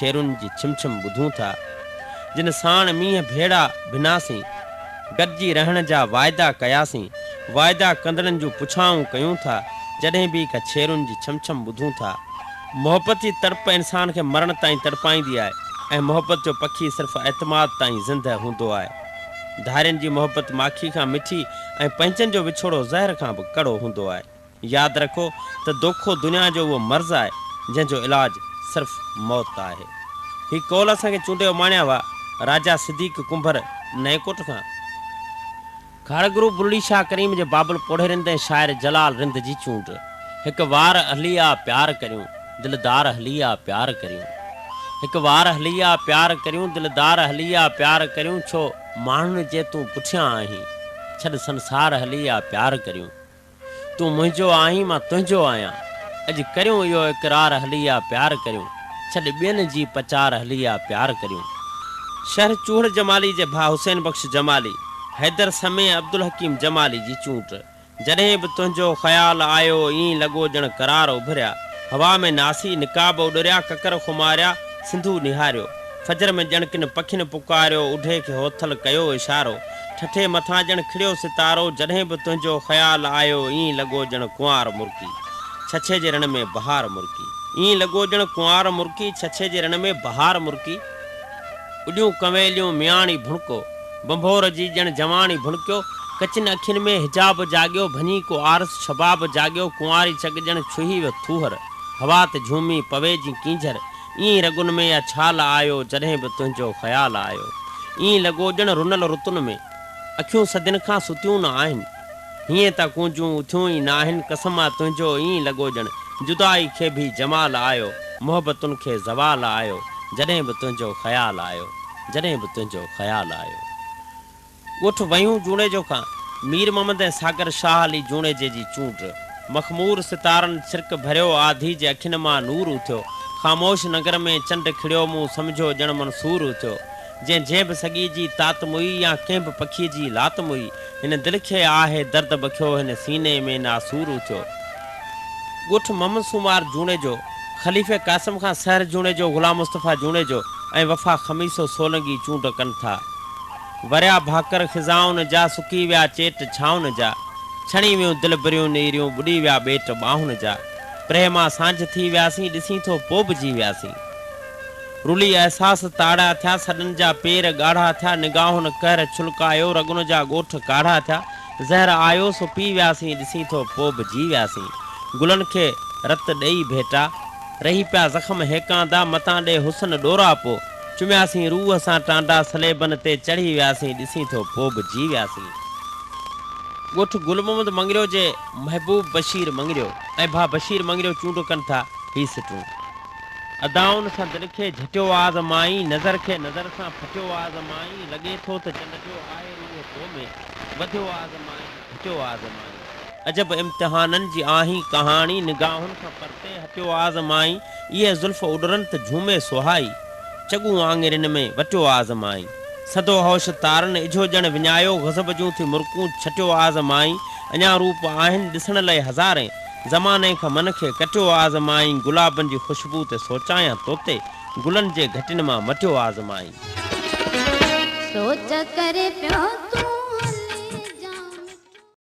ڇيرن جي ڇم ڇم ٻڌون ٿا. جن ساڻ مينهن ڀيڙا ڀناسين، گڏجي رهڻ جا واعدا ڪياسين، واعدا ڪندڙن جون پڇائون ڪيون ٿا، جڏهن به ڪڇيرن جي ڇم ڇم ٻڌون ٿا. محبت جي تڙپ انسان کي مرڻ تائين تڙپائيندي آهي ۽ محبت جو پکي صرف اعتماد تائين زندهه هوندو آهي. ڌارين جي محبت ماکي کان مٺي ۽ پنهنجن جو وڇوڙو زهر کان به ڪڙو هوندو آهي. ياد رکو ته دوکو دنيا جو اهو مرض آهي، جنهن جو علاج صرف موت آهي. هي قول اسان کي چونڊي اماڻيا هئا راجا صديق ڪنڀر نئين ڪوٽ کان. گهاڙگرو بلڙي شاهه ڪريم جي بابل پوڙهي رند ۽ شاعر جلال رند جي چونڊ. هڪ وار هلي آ پيار ڪريون، دلدار هلي آ پيار ڪريون. هڪ وار هلي آ پيار ڪريون، دلدار هلي آ پيار ڪريون، ڇو ماڻهن جي تون پٺيان آهين، ڇڏ سنسار هلي آ پيار ڪريون. تون منهنجو آهين مان تنهنجو آهيان اڄ ڪريون اهو اقرار هلي آ پيار ڪريون ڇڏ ٻين جي پچار هلي آ پيار ڪريون. شهر چوهڙ جمالي جي ڀاء حسين بخش جمالي، حيدر سمي ۽ عبدالحڪيم جمالي جي چونڊ. جڏهن به تنهنجو خيال آيو ائين لڳو ڄڻ قرار اڀريا. هوا ۾ ناسي نقاب اڏريا ڪڪر خماريا سنڌو نهاريو. فجر ۾ ڄڻ ڪن پکين پڪاريو اڍي کي هوٿل ڪيو اشارو. ٺٺي مٿان ڄڻ کڙيو ستارو، جڏهن به تنهنجو خيال آيو، ائين لڳو ڄڻ ڪنوار مرڪي، ڇڇي جي رڻ ۾ بهار مرڪي. ائين لڳو ڄڻ ڪنوار مرڪي، ڇڇي جي رڻ ۾ بهار مرڪي. اڏيون ڪنويليون مياڻي ڀڻڪو، ڀنڀور جي ڄڻ جواڻي ڀڻڪيو. ڪچين اکين ۾ حجاب جاڳيو، ڀڃي ڪو آرس شباب جاڳيو. ڪنواري چڳ ڄڻ ڇهي ويو ٿوهر، هوا تي جهومي پوي جين ڪينجهر. ائين رڳن ۾ يا ڇال آيو، جڏهن به تنهنجو خيال آيو. ائين لڳو ڄڻ رنل رتن ۾، اکيون صدين کان ستيون نه آهن. هيئن ته ڪونجون اٿيون ئي ناهن، قسم آ تنهنجو ائين لڳو ڄڻ جدائي کي ڀي جمال آيو، محبتن کي زوال آيو، جڏهن به تنهنجو خيال آيو، جڏهن به تنهنجو خيال آيو. ڳوٺ وهيون جوڻيجو کان مير محمد ۽ ساگر شاهه علي جوڻيجي جي چونڊ. مخمور ستارن ڇرڪ ڀريو آڌي جي اکين مان نور اٿيو. خاموش ننگر ۾ چنڊ کڙيو مون سمجهيو ڄڻ منصور اٿيو. جنهن جنهن به سڳي جي تات موئي يا ڪنهن به پکيء جي لات موئي. هن دل کي آهي درد بکيو هن سيني ۾ ناسور اٿيو. ڳوٺ محمد سومار جوڻيجو، خليفي قاسم کان سحر جوڻيجو، غلام مصطفيٰ جوڻيجو ۽ وفا خميسو سولنگي چونڊ ڪن ٿا. وريا ڀاڪر خزائن جا، سڪي ويا چيٽ ڇائن جا. ڇڻي ويون دلبريون نيريون، ٻڏي ويا ٻيٽ ٻانهن جا. پرهه مان سانجهه ٿي وياسين، ڏسين ٿو پو به جي وياسين. رلي احساس تاڙا ٿيا، سڏن جا پير ڳاڙها ٿيا، نگاهن قهر ڇلڪايو، رڳن جا ڳوٺ ڪاڙها ٿيا. زهر آيو سو پي وياسين، ڏسين ٿو پو به جي وياسين. گلن کي رت ڏيئي ڀيٽا، رهي پيا زخم هيڪاندا، متان ڏي حسن ڏوراپو. چمياسين روح سان ٽانڊا صليبن تي چڙهي وياسين ڏسين ٿو پو به جي وياسين. ڳوٺ گل محمد مڱريو جي محبوب بشير مڱريو ۽ ڀاء بشير مڱريو چونڊ ڪن ٿا هي سٽون. ادائن سان دل کي جهٽيو آزمائين نظر کي نظر سان ڦٽيو آزمائين لڳي ٿو ته چنڊ جو آهي روح تو ۾ وڌيو آزمائين گهٽيو آزمائين. عجب امتحانن جي آهين ڪهاڻي، نگاهن کان پرتي هٽيو آزمائين، اهي زلف اڏرن ته جهومي سهائي، چڳون آڱرين ۾ وٽيو آزمائين. سڌو هوش تارن اجهو ڄڻ وڃايو، غضب جون ٿي مرڪون ڇٽيو آزمائين، اڃا روپ آهن ڏسڻ لئه هزارين، زماني کان من کي ڪٽيو آزمائين، گلابن جي خوشبو تي سوچايان توتي، گلن جي گهٽين مان مٽيو آزمائين. سوچ ڪري پيو.